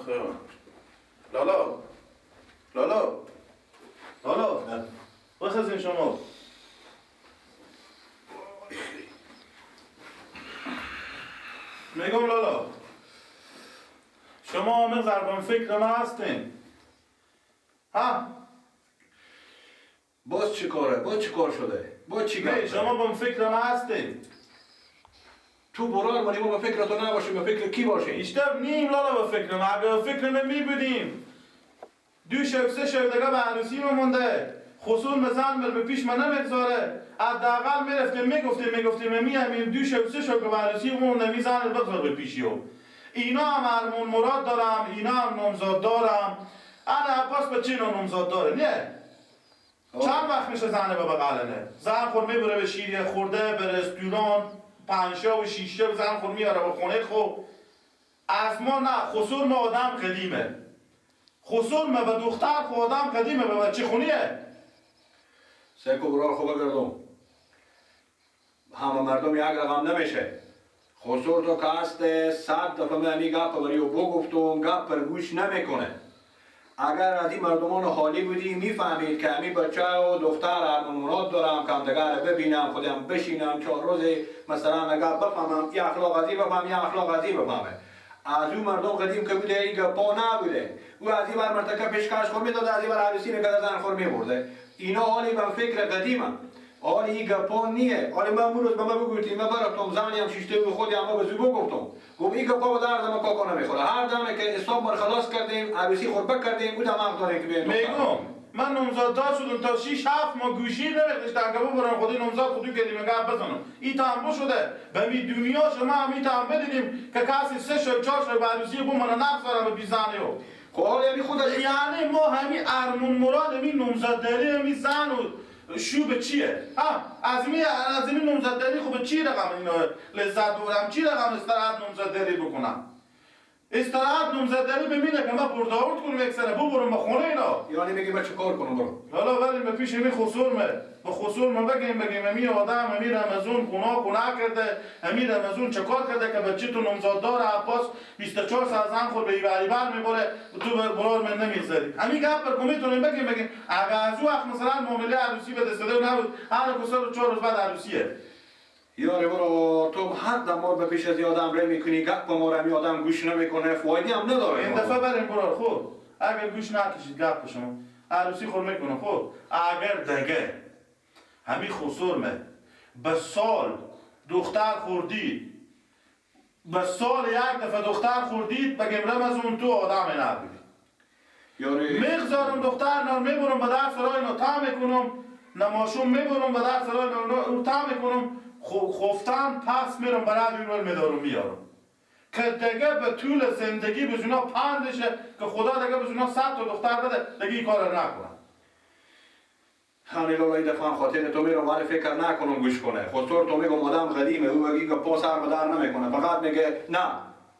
خیلی لالا لالا لالا بخزین شما. میگم لالا شما همه ضربان فکر من هستین. ها باز چی کاره؟ باز چی کار شده؟ باز چی گفته؟ شما با فکر من هستین. تو برار منی، ما به فکر تو نباشیم، به فکر کی باشیم؟ بیشتر نیم لالا به فکر من. اگه به فکر من می بودیم 2 شب 3 شب دیگه به عروسی مونده، خصوص زن بر به پیش من نمیگذاره. حداقل میرفتیم میگفتیم میامیم 2 شب 3 شب به عروسی مونده، میزن بگذار به پیشیو. اینا هم ارمون مراد دارم، اینا هم نامزاد دارم. انا عباس به چی نامزاد داره؟ نه چند وقت میشه زنه به بغلنه؟ زن خور میبره به شیریه خورده، به رستوران 5 و 6 زن خور میاره به خونه. خب از ما نه، خصور ما آدم قدیمه، خصور ما به دختر خو آدم قدیمه، به بچه خونیه. سیکو برار خوبه گردم همه مردم یک رقم نمیشه. خصور تو که هست 100 دفعه من همی گپ بری و بگفتم، گپ پر گوش نمیکنه. اگر از این مردمان حالی بودی میفهمید که همی بچه و دختر ارمان مراد دارم که همدیگه رو ببینم، خودم بشینم 4 روز مثلا اگر بفهمم یه اخلاق از این بفهم، یه اخلاق از این بفهمه. از اون مردم قدیم که بوده این گپا نبوده، او از این بر مرتکه پیشکش خور میداده، از این بر عروسی میکرده، زن خور میبرده. اینا حالی به فکر قدیمه، حالی این گپا نیه. حالی من امروز به من بگویی من براتم زنی هم شیشته و خودی هم به زو بگفتم، گفت این گپا به درد ما کاکا نمیخوره. هر دمه که حساب مر خلاص کردیم، عروسی خور بکردیم، او دم داریم که بیایم. میگم من نامزاد دار شدم تا 6 7 ماه گوشی نمی‌داشتم که ببرم خودی نامزاد خودی کلمه گپ بزنم. این تنبو شده به می دنیا شما هم این تنبه دیدیم که کسی 3 شب 4 شب عروسی بو من نقص به بیزنیو. خب حالا یعنی خودش یعنی ما همین ارمون مراد می نامزاد داری می زن و شو به چیه؟ ها از می نامزاد داری خب چی رقم اینا لذت ببرم، چی رقم استراحت نامزاد داری بکنم؟ استراحت نامزد داری ببینه که من برداورد کنم یک سره ببرم به خونه اینا. یعنی میگی من چه کار کنم برو؟ حالا بریم به پیش می خسرمه، به خسرمه بگیم امی آدم امی رمضان گناه کرده، امی رمضان چه کار کرده که بچه تو نامزد داره عباس 24 ساعت زن خور به ایبری بر میبره، تو برار من نمیذاری. امی گپ بر میتونیم بگیم اگه از او وقت مثلا معامله عروسی به دست داده نبود، هر کسا 4 روز بعد عروسیه. یاره برو تو هر دمار به پیش از آدم ری میکنی، گپ ما رو آدم گوش نمیکنه، فایده هم نداره. این دفعه بریم برار خب اگر گوش نکشید گپ شما عروسی خور میکنه. خب اگر دگه همی خسرمه به سال دختر خوردید، به سال یک دفعه دختر خوردید، بگم رمضان تو آدم نبودی. یاره میگذارم دختر نار میبرم به در سرای اینا تا میکنم، نماشون میبرم به در سرای اینا تا میکنم، خفتن پس میرم برای بیرون میدارم میارم که دیگه به طول زندگی به جونا پندشه که خدا دیگه به جونا 100 تا دختر بده دیگه این کار رو نکنم. همین لالا این دفعه هم خاطر تو میرم ولی فکر نکنم گوش کنه. خسرو تو میگم آدم قدیمه، او بگی که پا سر به در نمیکنه، فقط میگه نه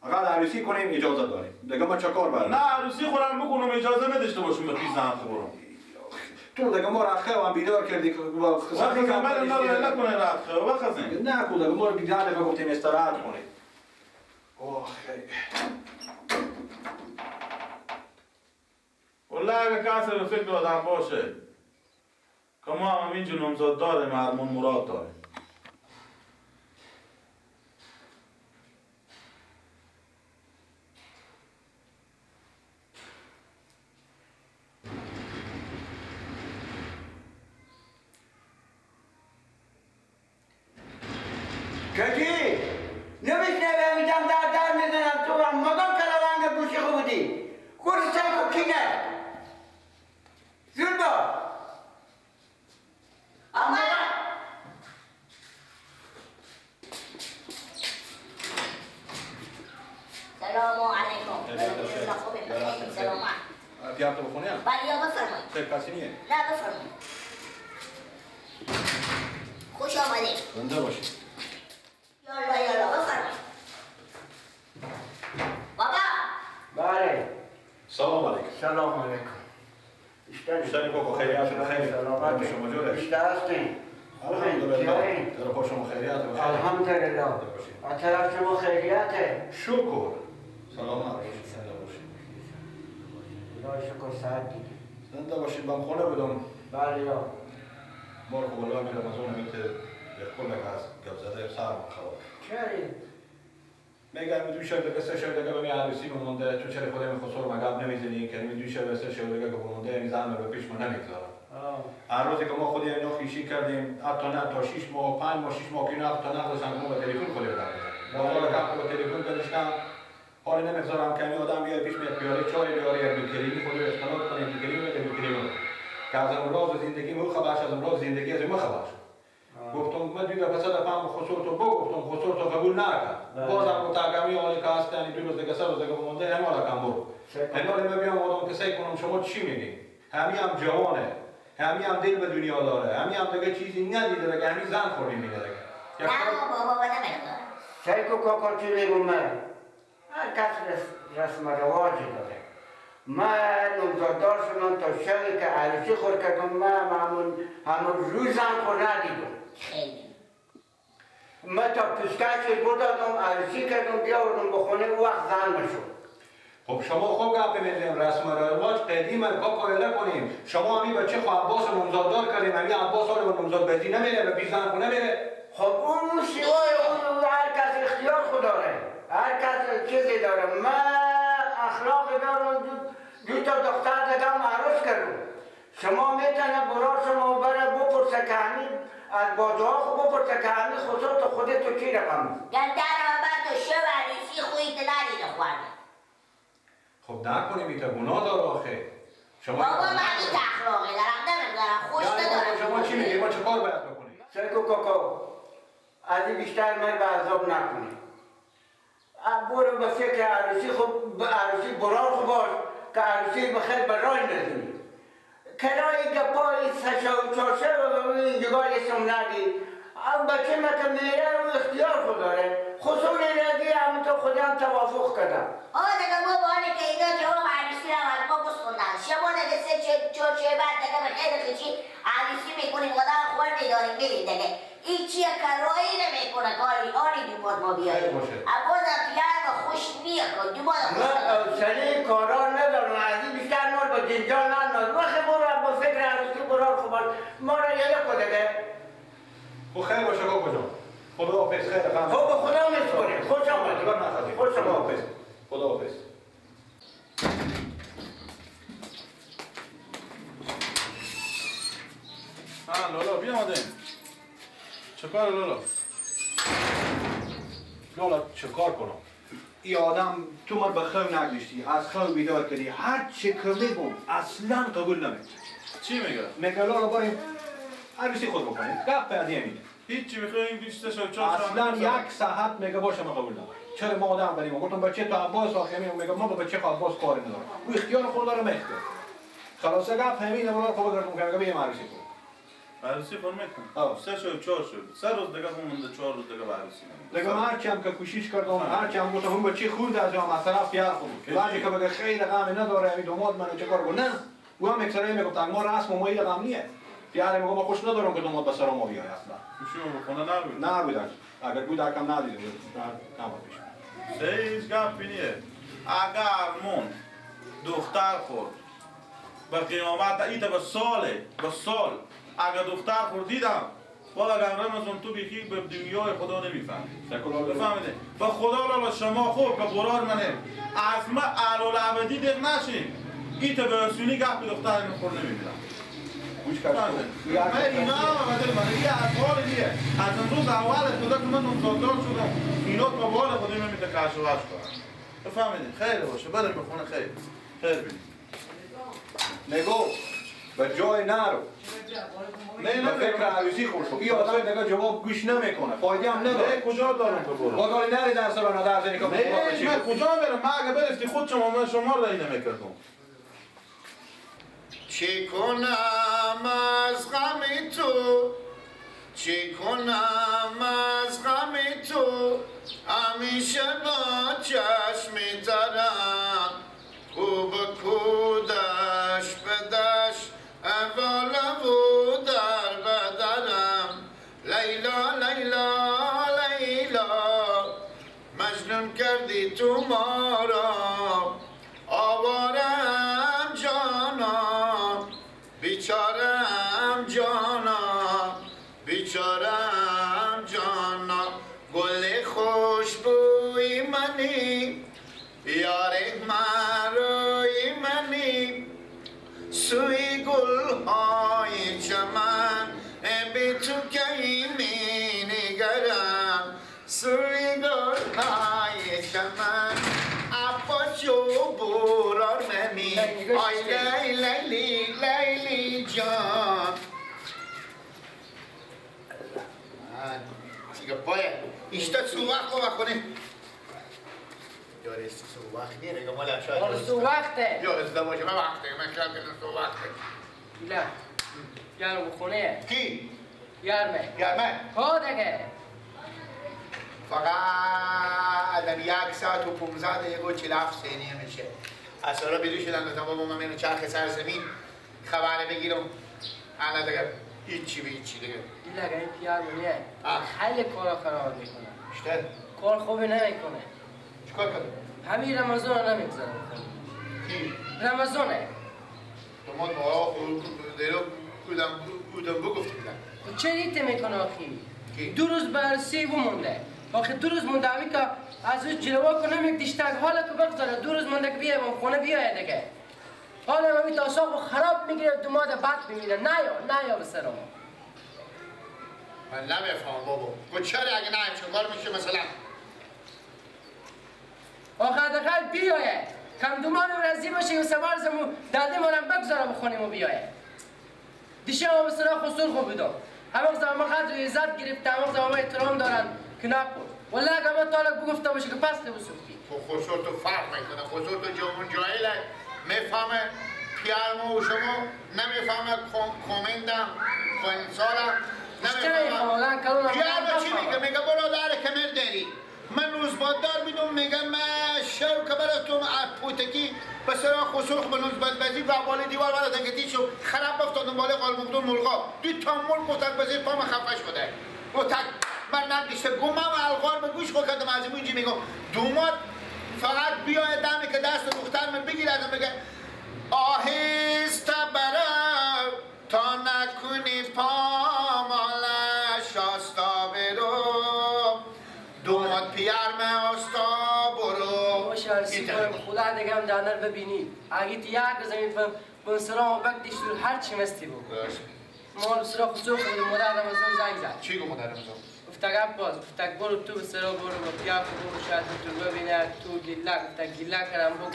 فقط عروسی کنیم اجازه داریم. دیگه ما چه کار برم؟ نه عروسی خورم بکنم اجازه نداشته باشم به پیش زن خورم. تو دیگه ما رخه و بیدار کردی که وقتی که من نه نکنه رخه وقتی نه کو دیگه ما رو بیدار گفتیم استراحت کنیم. اوه والله اگه کسی به فکر آدم باشه که ما هم اینجا نامزاد داریم، ارمان مراد داریم. کجی؟ نمیشنوی میدم در در میزنم تو هم مدام کلرنگ گوشی خوبودی گوشی سر کینه زود با آمد. سلام علیکم. سلام. پیار تو بخونه؟ بله یا بفرمایید. خیر کسی نیه؟ نه بفرمایید. خوش آمدید. زنده باشید. یالا یالا بفرمایید. بابا. بله. سلام علیکم. سلام علیکم. بیشتر کاکا خیریت خیر. سلامت شما جوره. بیشتر هستین. الحمدلله. در پا شما خیریت. الحمدلله. از طرف شما خیریته. شکر. سلامت باشید. زنده باشید. خدا شکر ساعت دیدی. زنده باشید. من خونه بودم. بله یا. ما رو والله می رمضان میت کل از گپ زده سر خراب. چرا؟ میگم دو شب دیگه سه شب دیگه به عروسی مونده، تو چرا خودم خسرو مگاب نمیزنی که می دو شب سه شب دیگه که مونده میزنم به پیش من نمیگذارم. هر روزی که ما خودی اینا خیشی کردیم حتی نه تا 6 ماه 5 ماه 6 ماه که نه تا نه ما به تلفن خودی بدم. ما رو که تلفن کردم حالا نمیگذارم که آدم بیاد پیش میاد پیاله چای بیاره یک دو کریمی خودی اختلاط کنه دو کریمی بده دو کریمی که از امروز زندگی مو خبرش از امروز زندگی از ما خبرش. گفتم من دیگه پس دفعه خسرو تو بگفتم خسرو تو قبول نکرد. بازم گفت اگه حالی که هست یعنی دو روز دیگه سه روز دیگه مونده هم حالا کم برو. حالا من بیام آدم که سعی کنم شما چی میگی؟ همی هم جوانه، همی هم دل به دنیا داره، همی هم دیگه چیزی ندیده دیگه، همی زن خور میبینه دیگه. نه بابا بابا نمیخوام. سعی کو کاکا چی میگم من؟ هر کس رسم رواجی داره. من نامزددار شدم تا شبی که عروسی خور کردم من همون روزم خور ندیدم. خیلی. من تا پیشکش بودم عروسی کردم بیاوردم به خونه او وقت زن میشد. خب شما خوب گپ میزنیم رسم رواج قدیم کاکا یله کنیم. شما همی بچه خو عباس نامزددار کردیم، همی عباس حالا به نامزد بازی نمیره به پیش زن خو نمیره. خب اون سیوای اون هر کس اختیار خود داره، هر کس چیزی داره. من اخلاق دارم، دو تا دختر دادم عروس کردم. شما میتونه برا شما بره بپرسه که همین از باجه خو بپرسه که همین خسرو تو خودت تو چی رقم؟ گندر آمد تو شب عروسی خویت ندیده خورده. خب نکنیم ایتا گناه داره آخه. شما بابا من این اخلاقی دارم نمیدارم خوش ندارم. شما چی میگی؟ ما چه کار باید بکنیم؟ سرکو کاکا از این بیشتر من به عذاب نکنی. برو به فکر عروسی خب عروسی برار خو باش که عروسی بخیر برای ندونی. کرای گپای سه و چهارشه و این جگاه اسم ندی. بچه ما که میره و اختیار خود داره. خصوصی ردی همونطور خودم توافق کردم. آه دیگه ما با که اینا جواب عروسی رو از ما بسوندن. شما دیگه سه چهار بعد دیگه به خیر خیشی عروسی میکنیم آدم خور میداریم میریم دیگه. این چیه کرایی نمیکنه کاری آری دوبار ما بیاییم. بازم پیار ما خوش نیه کن دوبار خوش. من حوصله کارا ندارم از این بیشتر ما رو با جنجال ننداز. وقتی برو با فکر عروسی برو خوب ما رو یله کن دیگه. خب خیر باشه کاکا جان. خدا حافظ. خیر خیر. خب به خدا میسپاریم. خوش آمدید. خوش آمدید. خدا حافظ. ها لالا بیا آمدیم. چه کار لالا؟ لالا چه کار کنم؟ ای آدم تو من به خواب نگذاشتی، از خواب بیدار کردی، هر چه که میگم اصلا قبول نمیکنه. چی میگه؟ میگه لالا بریم عروسی خود بکنیم. گپ بعدی میگه. هیچی میخوای این 20 تا 4 اصلا یک ساعت میگه باشه من قبول ندارم. چرا ما آدم بریم؟ گفتم بچه تو عباس آخه میگه ما با بچه عباس کاری ندارم. او اختیار خود داره من اختیار. خلاصه گپ همینه برای خود گفتم که میگه بریم عروسی کن. عروسی خود میکنم. سه شب 4 شب. 3 روز دیگه مونده 4 روز دیگه عروسی. دیگه من هرچی هم که کوشش کردم هرچی هم گفتم اون بچه خورد از جام از طرف یار خود. بعضی که بگه خیلی غم نداره همین دوماد منو چه کار کنه؟ نه. او هم اکثرا میگفت ما رسم ما این غم نیه. پیاره میگم ما خوش ندارم که دوماد به سر ما بیای اصلا. خوشی بخونه نبود. نبود. اگر بود کم ندیدم. نبود پیش. هیچ گپی نیه. اگر مون دختر خورد به قیامت ایتا به ساله به سال اگر دختر خورد دیدم والا رمضان تو بیخی به دنیای خدا نمیفهمی. بفهمیده به خدا لالا شما خوب که قرار منه از ما علالعبدی دق نشیم ایتا به اصولی گپ دختر خورد نمیبینم. من اینا هم بدل من این از حال دیگه از امروز اول خدا که من نامزددار شدم اینا تا بال خدا نمیته کش و وش کنم. بفهمیدید خیر باشه بریم به خونه. خیر خیر بینید. نگو به جای نرو. نه نه به فکر عروسی خوش شو. این آدم دیگه جواب گوش نمیکنه. فایده هم نداره. نه کجا دارم تو برو؟ با داری نری در سالن در زنی که نه من کجا برم؟ من اگه برفتی خود شما من شما رو نمیکردم. چی کنم از غم تو، چی کنم از غم تو، همیشه با چشم ترم خوب کودش بدش اواله و در بدرم. لیلا لیلا لیلا مجنون کردی تو ما را، آوارم بیچارم جانا، گل خوشبوی منی، یار من روی منی، سوی گلهای چمن به تو کی می نگرم، سوی گلهای چمن عباسو برار منی، آی لیلی لیلی جان. دیگه پایه ایشتا سو وقت رو کنه یاره سو وقت نیره که مالا شاید سو وقته یا ازدواج من وقته من خیال کردم سو وقته. نه یارم بخونه کی؟ یارمه یارمه؟ ها دیگه فقط 1 ساعت و 15 دقیقه و 47 ثانیه میشه. از حالا بیدو شدن گفتم بابا من اینو چرخ سر زمین خبره بگیرم. الان دیگه هیچی به هیچی دیگه. دیگه این پیار مونیه خیلی کارا خراب میکنه. بیشتر کار خوبی نمیکنه. چیکار کنه؟ همین رمضان رو نمیگذاره. کی؟ رمضانه. تو ما با دیرو بودم بگفتیم. چه ریته میکنه آخی؟ کی؟ 2 روز برسی بمونده. آخه 2 روز مونده همی که از او جلوه کنم یک دیشتک حالا که بگذاره 2 روز مونده که بیایم خونه بیایه دیگه. حالا همی تا ساق خراب میگیره دوماد بد میمیره. نیا به سر ما. من نمیفهمم بابا. خب چرا اگه نه چه کار میشه مثلا؟ آخه حداقل بیایه. کم دومان رضی باشه و سوار زمو دنده مانم بگذاره بخونیم و بیایه. دیشه ما به سراغ خسور خوب بودم. همه زمان ما قدر عزت گرفته، همه زمان ما احترام دارن که نپور. والله اگه ما طالق بگفته باشه که پس لبسوختی. خب خسور تو فرق میکنه. خسور تو جامون جاهله میفهمه پیرمو و شما نمیفهمه کمندم کنسالم نمیفهمه. پیرمو چی میگه؟ میگه برو در کمر داری. من روزباددار بیدم میگم من شو که براتون از پوتکی به سراغ خسور خب نوزباد بزی و بالای دیوار براتون که تیشو خراب افتادم بالای قالمقدون مرغا دو تا مرغ متک بزی پام خفه شده متک من نگیشته گمم الغار به گوش خود کردم از اینجی میگم دوماد فقط بیای دمی که دست دختر من بگیر ازم بگه آهسته برم تا نکنی پامالش آستا برو دوماد پیرم آستا برو. باشه عرصی کنم خدا دیگه هم دانر ببینی اگه تی یک زمین بنسرام و بکتش دور هر چی مستی بگو. مال بسرا خسور خود مادر رمضان زنگ زد. چی گفت مادر رمضان؟ گفتگ باز گفتگ برو تو بسرا برو با پیار برو شاید تو ببینه تو گیله گفتگ گیله کردم بگو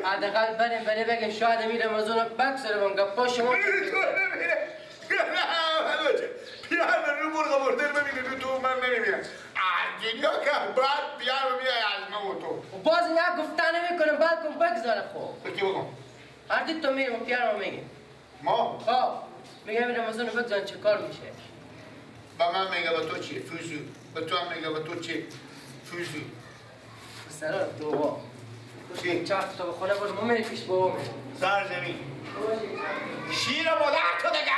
حداقل بریم بره بگه شاید امیر رمضان رو بکسره بام گپا شما پیار رو مرغ مردر ببینه رو تو من نمیبینم دنیا که بعد پیار میای از ما و تو باز نه گفته نمیکنم بعد کن بگذاره. خب کی بگم؟ هر تو میریم پیار ما میگه ما؟ خب میگم رمضان رو بگذارن چه کار میشه؟ با من میگه با تو چی؟ فوزو با تو هم میگه با تو چی؟ فوزو سرار دوبا چی؟ چرخ تا به خونه برو ما میریم پیش بابا میریم سر زمین شیر مادر تو دیگه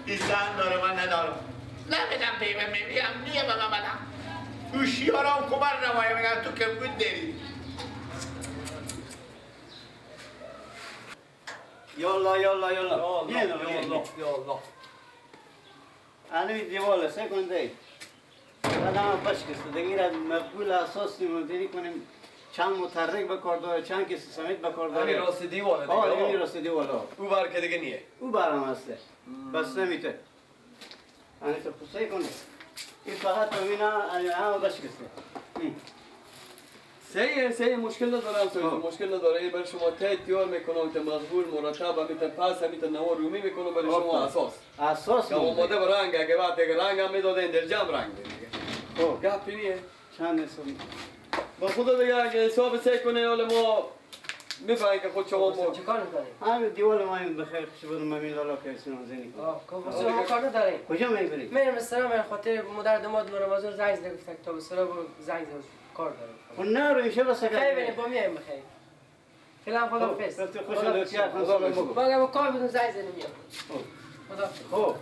این زن داره من ندارم نمیدم پیمه میبیم نیه به من بدم تو شیارام کمر نمایه میگن تو کم بود داری. یالا یالا یالا یا الله یا الله. الان دیوال سه کنده بعد بس کس دیگه مقبول اساس نمی‌دونی کنیم چند مترک به کار داره چند کس سمیت به کار داره. همین راست دیواله دیگه. آره همین راست دیواله. او بر که دیگه نیه. او برام هسته. بس نمیته. انا تو قصه کنه. این فقط اینا هم بس کس. سه مشکل نداره، مشکل نداره. برای شما تیار میکنم که مقبول مرتب همیت پس همیت نوار رومی میکنم برای شما اساس. اساس آماده به رنگ اگه بعد دیگه رنگ هم میدادین دل جمع رنگ دیگه. خب گپی نیه. چند حساب با خدا دیگه اگه حساب سه کنه حالا ما میفهمیم که خود شما ما چیکار میکنیم؟ همین دیوال ما این بخیر خوش بودم من لالا که سینه آه ما کار نداریم. کجا میبری؟ میرم سلام من خاطر مادر داماد رمضان زنگ زده گفت تا به سلام زنگ زده کار دارم. خب نه رو میشه بس خیلی ببینیم با میایم بخیر. فعلا خداحافظ. خوش اومدید. با کار بدون زنگ زدیم میام. خدا. خب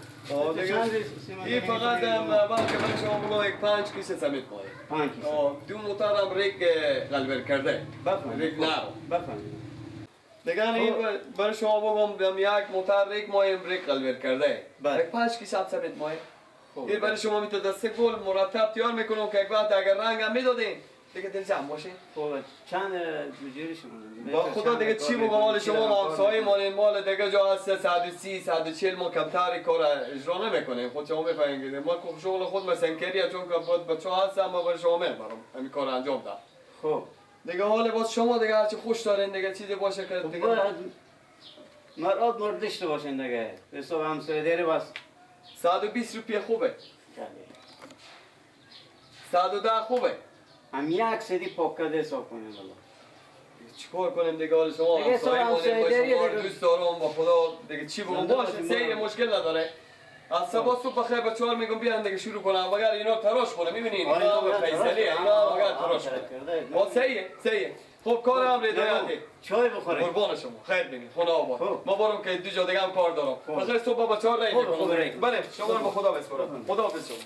این فقط هم که من شما بگم یک 5 کیسه سمت مایه. 5 کیسه. دو موتور هم ریک غلبر کرده. بفهم. ریک نرو. بفهم. دیگه این برای شما بگم یک موتر یک ماه بریک قلبر کرده. بله. یک 5 کیسه 700 ماه. این برای شما میتونه دسته گل مرتب تیار میکنم که یک وقت اگر رنگ هم میدادین دیگه دل جمع باشین. خب چند مجوری شما؟ با خدا دیگه چی بگم مال شما همسایه مال مال دیگه جا هست 130 140 ما کمتر کار اجرا نمیکنیم. خود شما میفهمید ما شغل خود مسنکریه چون که باید بچه هستم ما برای شما میبرم همین کار انجام دم. خب دیگه حال باز شما دیگه هرچی خوش دارین دیگه چیزی باشه که دیگه باید مراد مرد داشته باشین دیگه. حساب همسایه داری بس 120 روپیه خوبه. 110 خوبه. هم یک سری پاک کرده حساب کنیم والله. چیکار کنیم دیگه حال شما دیگه همسایه مانیم با شما دوست دارم با خدا دیگه چی بگم باشه سه مشکل نداره. از صبح صبح بخیر بچه‌ها میگم بیان دیگه شروع کنم وگر اینا تراش کنه میبینین اینا هم فیصلیه اینا وگر تراش کنه. با سیه سیه. خب کارم ردایتی. چای بخورید. قربان شما خیر بینید خدا آباد. ما برم که دو جا دیگه هم کار دارم. بخیر صبح با بچه‌ها رای میکنم. بله شما رو به خدا بسپارم. خدا حافظ شما.